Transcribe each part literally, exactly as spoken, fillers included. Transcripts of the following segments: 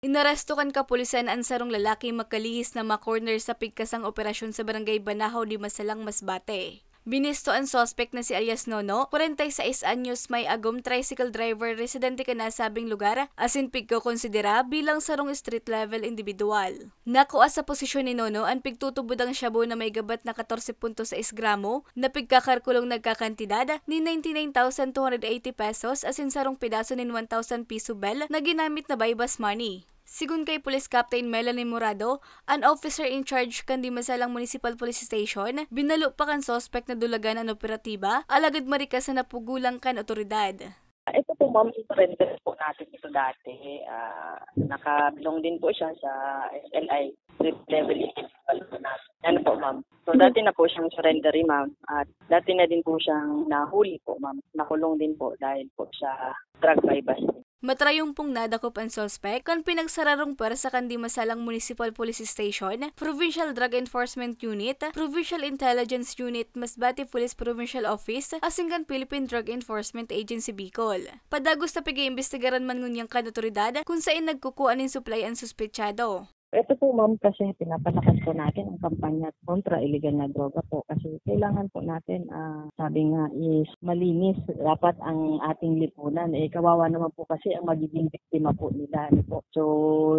Inaresto kan kapulisan an sarong lalaki makalihis na ma-corner sa pigkasang operasyon sa Barangay Banahaw, Dimasalang, Masbate. Binesto an suspek na si alias Nono, kwarenta y seis anyos, may agom, tricycle driver, residente kan nasabing lugar, asin pigkokonsidera bilang sarong street level individual. Nakua sa posisyon ni Nono an pigtutubodang shabu na may gabat na katorse punto sais gramo, na pigkakalkulong nagkakantidad nin ninety-nine thousand two hundred eighty pesos asin sarong pedaso nin one thousand piso bell na ginamit na buy-bust money. Sigon kay Police Captain Melanie Morado, an officer in charge kan Dimasalang Municipal Police Station, binalo pa kan suspek na dulagan an operatiba, alagad marikas na napugulang kan otoridad. Ito po, ma'am, surrender po natin ito dati. Ah, nakabilong din po siya sa S L I, street level individual po natin. Ano po, ma'am? So, dati na po siyang surrendery, ma'am. At dati na din po siyang nahuli po, ma'am. Nakulong din po dahil po sa drug buy-bust. Matrayumpong nadakop an suspek kan pinagsararong pwersa kan Dimasalang Municipal Police Station, Provincial Drug Enforcement Unit, Provincial Intelligence Unit, Masbate Police Provincial Office, asin kan Philippine Drug Enforcement Agency Bicol. Padagos na pig-iimbestigaran man ngunyan kan otoridad kun saen nagkukua nin supply an suspetsado. Ito po, ma'am, kasi pinapalakas po natin ang kampanya kontra iligal na droga po. Kasi kailangan po natin, ah, sabi nga is malinis dapat ang ating lipunan. Eh, kawawa naman po kasi ang magiging biktima po nila, ano po. So,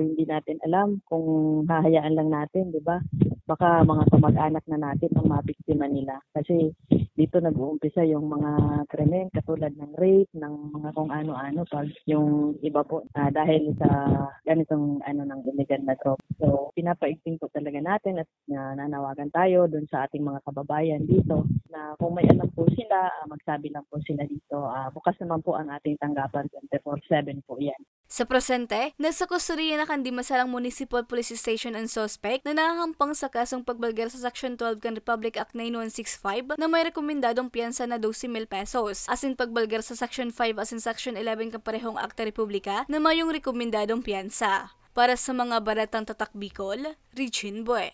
hindi natin alam kung hahayaan lang natin, di ba? Baka mga kamag-anak na natin ang mabiktima nila. Kasi dito nag-uumpisa yung mga krimen katulad ng rape, ng mga kung ano-ano, pag yung iba po, ah, dahil sa ganitong ano ng illegal na droga. So, pinapaigting po talaga natin at nananawagan tayo dun sa ating mga kababayan dito na kung may alam po sila, ah, magsabi lang po sila dito. Ah, bukas naman po ang ating tanggapan, twenty-four seven po yan. Sa presente, nasa kustodiya na kan Dimasalang Municipal Police Station an suspek na nahahampang sa kasong pagbalgar sa Section twelve kan Republic Act nine one six five na may rekomendadong piyansa na dose mil pesos, asin pagbalgar sa Section five asin Section eleven kan parehong akta republika na mayong rekomendadong piyansa. Para sa mga baretang Tatak Bicol, Regine Bue.